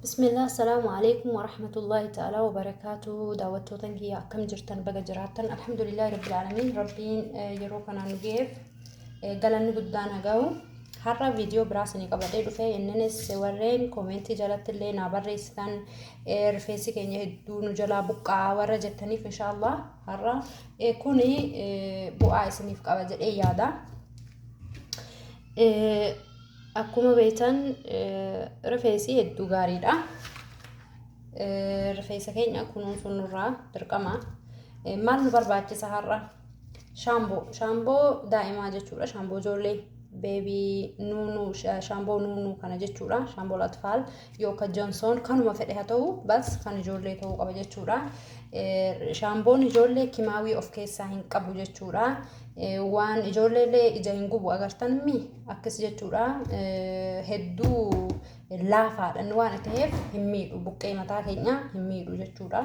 Bismillah, assalaamu alaikum warahmatullahi ta'ala wabarakaatu. Daawwattootan kiyya, akkam jirtan? Baga jiraattan. Alhamdulillahi rabbil aalamiin. Rabbiin yeroo kanaan nu ga'eef galanni guddaan haa ga'u. Har'a viidiyoo biraa isinii qabadhee dhufe. Inninis warreen koomentii jalatti illee naa barreessitan, rifeensi keenya hedduu nu jalaa buqqaa warra jettaniif, inshaallah har'a kuni bu'aa isiniif qaba jedhee yaada. Akkuma beektan rifeensi hedduu gaariidha. Rifeensa keenya kunuunsuun nurraa dirqama. Maal nu barbaachisa har'a? Shaamboo. Shaamboo daa'imaa jechuudha. Shaamboo ijoollee, baby Nunu, shaamboo Nunu kana jechuudha. Shaamboo Atfaal yookaan Johnson kanuma fedhe haa ta'u, bas kan ijoollee ta'uu qaba jechuudha. Shaamboon ijoollee kimaawii of keessaa hin qabu jechuudha. Waan ijoolleellee ija hin gubu agartan mi akkas jechuudha. Hedduu laafaadha inni waan ta'eef hin miidhu, buqqee mataa keenya hin miidhu jechuudha.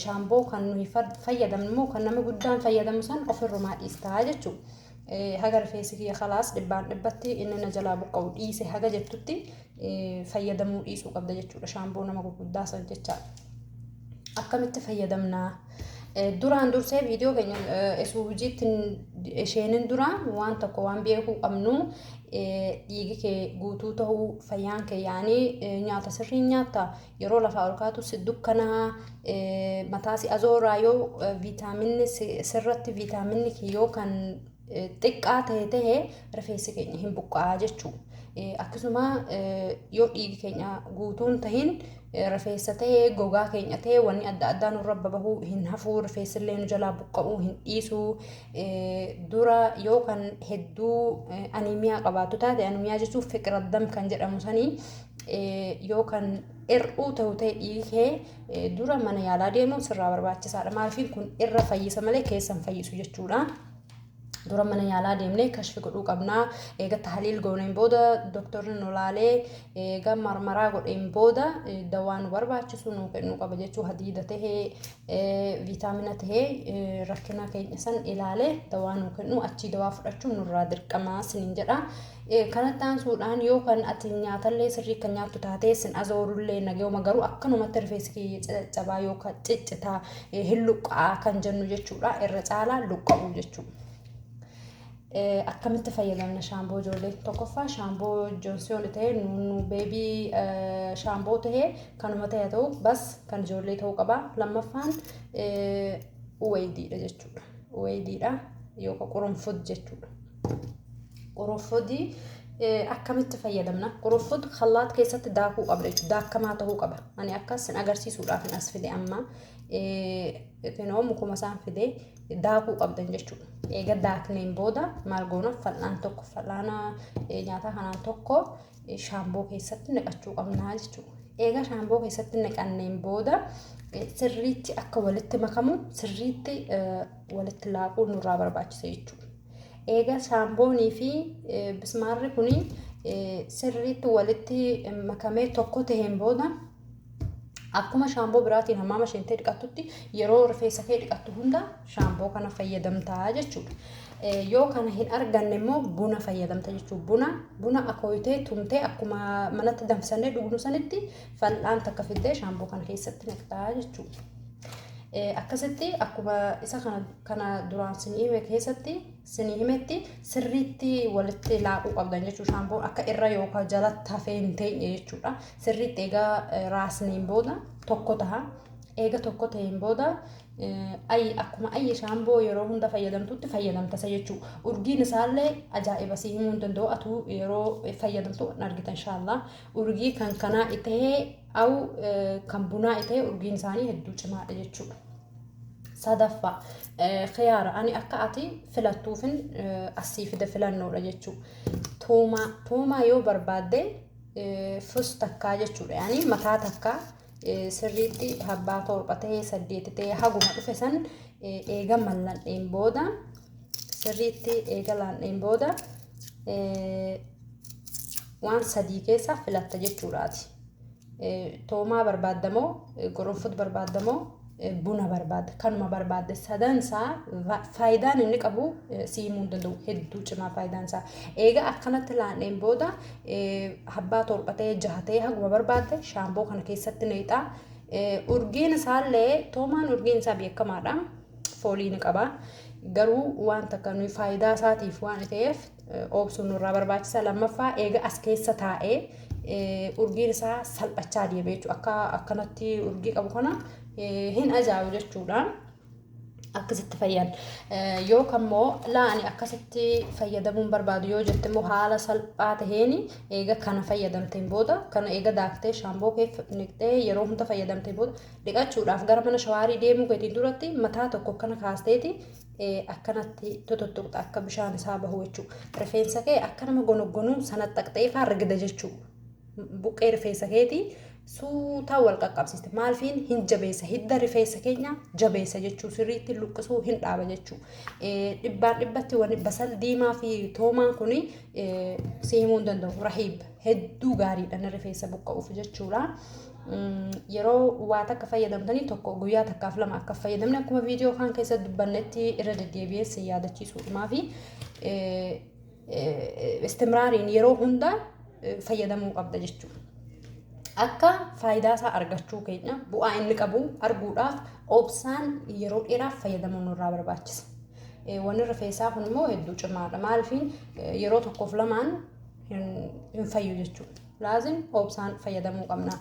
Shaamboo kan nuyi fayyadamnu immoo kan nama guddaan fayyadamu san ofirrumaa dhiistaa jechuudha. Haga rifeensi kiyya kalaas dhibbaan dhibbatti inni na jalaa buqqa'u dhiise haga jettutti fayyadamuu dhiisuu qabda jechuudha shaamboo nama gurguddaa san jechaadha. Akkamitti fayyadamnaa? Duraan dursee viidiyoo keenya osoo hojiitti isheenin dura waan tokko waan beekuu qabnu, dhiigi kee guutuu ta'uu, fayyaan kee yaanii nyaata sirrii nyaatta, yeroo lafaa ol kaatu si dukkanaa, mataa si azooraa, yoo viitaaminni sirratti viitaaminni kee yoo kan xiqqaa ta'e rifeensi keenya hin buqqa'aa jechuudha. Akkasuma yoo dhiigi keenya guutuun tahin rifeensa ta'ee, gogaa keenya ta'ee, wanni adda addaa nurra babahuu hin hafuu, rifeensi illee nu jalaa buqqa'uu hin dhiisu. Dura yoo kan hedduu aniimiyaa qabaattu taate, aniimiyaa jechuun fiqira dam kan jedhamu sanii, yoo kan hir'uu ta'u ta'e dhiigi kee, dura mana yaalaa deemuun sirraa barbaachisaadha. Maaliif? Kun irra fayyisa malee keessan fayyisu jechuudha. Dura mana yaalaa deemnee kashfi godhuu qabnaa. Eega tahliil gooneen booda, doktorri nu laalee, eega marmaraa godheen booda dawaa nu barbaachisu nu kennuu qaba jechuu. Hadiida tahee, viitaamina tahee, rakkina keenya san ilaalee dawaa nu kennu, achii dawaa fudhachuun nurraa dirqamaa sinin jedha. Kanatti aansuudhaan yoo kan ati nyaatallee sirrii kan nyaattu taatee, sin azoorullee nagayuma, garuu akkanumatti rifeensi kiyya caccabaa yookaan ciccitaa, hin luqqa'aa kan jennu jechuudha. Irra caalaa luqqa'uu jechuudha. Akkamitti fayyadamna shaamboo ijoollee? Tokkoffaa shaamboo Johnson ta'e, Nunu baby shaamboo ta'e, kanuma ta'e ta'u, bas kan ijoollee ta'uu qaba. Lammaffaan uwaydiidha jechuudha. Uwaydiidha yookaan qurunfud jechuudha. Qurunfudii akkamitti fayyadamna? Qurunfud khallaat keessatti daakuu qabda jechuudha. Daakamaa ta'uu qaba. Ani akkas sin agarsiisuudhaaf hin as fide amma. Kinoo mukuma isaan fide, daakuu qabdan jechuudha. Eega daakneen booda maal goona? Fal'aan tokko, fal'aana nyaataa kanaan tokko shaamboo keessatti naqachuu qabnaa jechuudha. Eega shaamboo keessatti naqanneen booda sirriitti akka walitti makamu sirriitti walitti laaquu nurraa barbaachisa jechuudha. Eega shaamboonii fi bismaarri kuni sirriitti walitti makamee tokko taheen booda, akkuma shaamboo biraatiin hammaama isheentee dhiqattutti, yeroo rifeensa kee dhiqattu hunda shaamboo kana fayyadamtaa jechuudha. Yoo kana hin arganne immoo buna fayyadamta jechuudha. Buna akooyitee tumtee akkuma manatti danfisannee dhugnu sanitti fal'aan takka fiddee shaamboo kana keessatti naqxaa jechuudha. Akkasitti akkuma isa kana duraan sinii hime keessatti sinii himetti sirriitti walitti laaquu qabdan jechuudha. Shaamboon akka irra yookaan jalatti hafee hin teenye jechuudha. Sirriitti egaa raasneen booda tokko taha. Eega tokko ta'een booda akkuma ayyi shaamboo yeroo hunda fayyadamtutti fayyadamta isa jechuudha. Urgiin isaallee ajaa'iba, si himuu hin danda'u, atuu yeroo fayyadamtu hin argita inshaallah. Urgii kan kanaa itahee au kan bunaa itahee urgiin isaanii hedduu cimaadha jechuudha. Sadaffaa khiyaara, ani akka ati filattuufin asii fide, filannoodha jechuudha. Tuumaa yoo barbaadde fus takkaa jechuudha. Yaani mataa takkaa sirriitti habbaa 7 ta'ee, 8 ta'ee, haguma dhufe san eega malladheen booda, sirriitti eega laandheen booda, waan sadii keessaa filatta jechuudhaati. Toomaa barbaaddamoo, qurunfud barbaaddamoo, Buna barbaadde, kanuma barbaadde sadansaa faayidaan inni qabu si himuu hin danda'u. Hedduu cimaa faayidaan isaa. Eega akkanatti laanneen booda habbaa 7 ta'ee 6 ta'ee haguma barbaadde shaamboo kana keessatti neexaa. Urgiin isaallee toomaan urgiin isaa beekamaadha. Foolii ni qaba. Garuu waan takka nuyi faayidaa isaatiif waan ta'eef oobsuun nurraa barbaachisa. Lammaffaa eega as keessa taa'ee urgiin isaa salphachaa deema jechuudha. Akka akkanatti urgii qabu kana hin ajaa'ibu jechuudha. Akkasitti fayyan. Yookaan immoo laani akkasitti fayyadamuun barbaadu yoo jette immoo haala salphaa taheen eega kana fayyadamteen booda, kana eega daaktee shaamboo kee niqxee yeroo hunda fayyadamteen booda, dhiqachuudhaaf gara mana shawaarii deemuu keetiin duratti mataa tokko akkana kaasteeti akkanatti totottuqxa akka bishaan isaa bahu jechuudha. Rifeensa kee akka nama gonoggonuu sana xaqxee faa rigda jechuudha. Buqqee rifeensa keetii suutaa wal qaqqabsiiste. Maalfiin hin jabeessa, hidda rifeensa keenya jabeessa jechuu, sirriitti luqqisuu hin dhaaba jechuu. Dhibbaan dhibbatti wani basal diimaa fi toomaan kun si himuu hin danda'u. Rahiib, hedduu gaariidha rifeensa buqqa'uuf jechuudha. Yeroo waa takka fayyadamtanii tokko guyyaa takkaaf lama akka fayyadamne, akkuma viidiyoo kaan keessa dubbannetti, irra deddeebi'ee si yaadachiisuudhumaa fi istimraariin yeroo hunda fayyadamuu qabda jechuudha. Akka faayidaa isaa argachuu keenya, bu'aa inni qabu arguudhaaf obsaan yeroo dheeraaf fayyadamuu nurraa barbaachisa. Wanni rifeensaa kun immoo hedduu cimaadha. Maaliif yeroo tokkoof lamaan hin fayyu jechuudha. Laazim obsaan fayyadamuu qabna.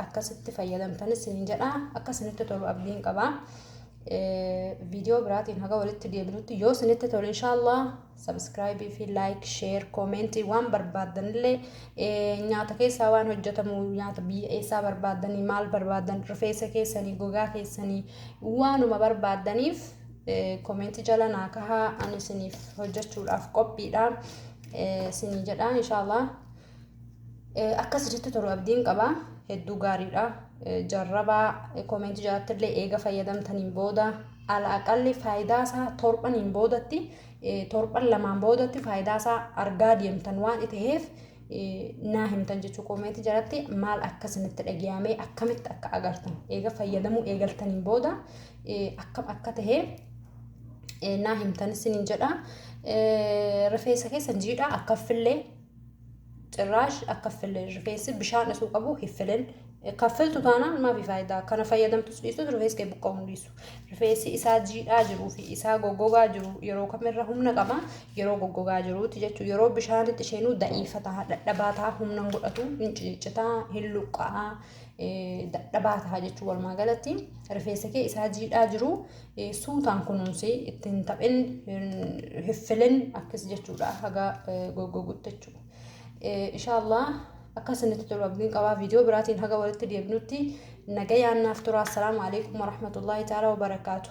Akkasitti fayyadamtanis isiniin jedha. Akka isinitti tolu abdiin qaba. Viidiyoo biraatiin haga walitti deebinutti, yoo isinitti tolu inshaallah subscribe fi like, share, comment waan barbaaddanillee, nyaata keessaa waan hojjetamu, nyaata biyya eessaa barbaaddanii, maal barbaaddan, rifeensa keessanii, gogaa keessanii, waanuma barbaaddaniif comment jala naa kahaa, ani isiniif hojjechuudhaaf qophiidha isinii jedha. Inshaallah akka isinitti tolu abdiin qaba. Hedduu gaariidha, jarrabaa. Comment jalatti illee eega fayyadamtaniin booda, ala aqalli faayidaa isaa torbaniin boodatti, torban lamaan boodatti faayidaa isaa argaa deemtan waan ta'eef naa himtan jechuu. Comment jalatti maal akka isinitti dhagayamee, akkamitti akka agartan, eega fayyadamuu eegaltaniin booda akkam akka tahee naa himtan isiniin jedha. Rifeensa keessan jiidhaa akka fillee, cirraash akka fillee, rifeensi bishaan isuu qabu hin. Kaffiltu taanaan maafi faayidaa kana fayyadamtus dhiistus rifeensi kee buqqa'uu hin dhiisu. Rifeensi isaa jiidhaa jiruu fi isaa goggogaa jiru yeroo kamirra humna qaba? Yeroo goggogaa jiruuti jechuudha. Yeroo bishaanitti isheenuu da'iifa ta'a, dadhabaa ta'a, humna hin godhatu, hin ciccitaa, hin luqqa'aa, dadhabaa ta'a jechuudha. Walumaa galatti rifeensa kee isaa jiidhaa jiru suutaan kunuunsi, ittiin taphin, hin filin akkas jechuudha, haga goggogutti jechuudha. Inshaallah akka isinitti tolu abdiin qabaa. Viidiyoo biraatiin haga walitti deebinutti nagayaan naaf tura. Assalaamu alaikum warahmatullaahi ta'ala wabarakaatu.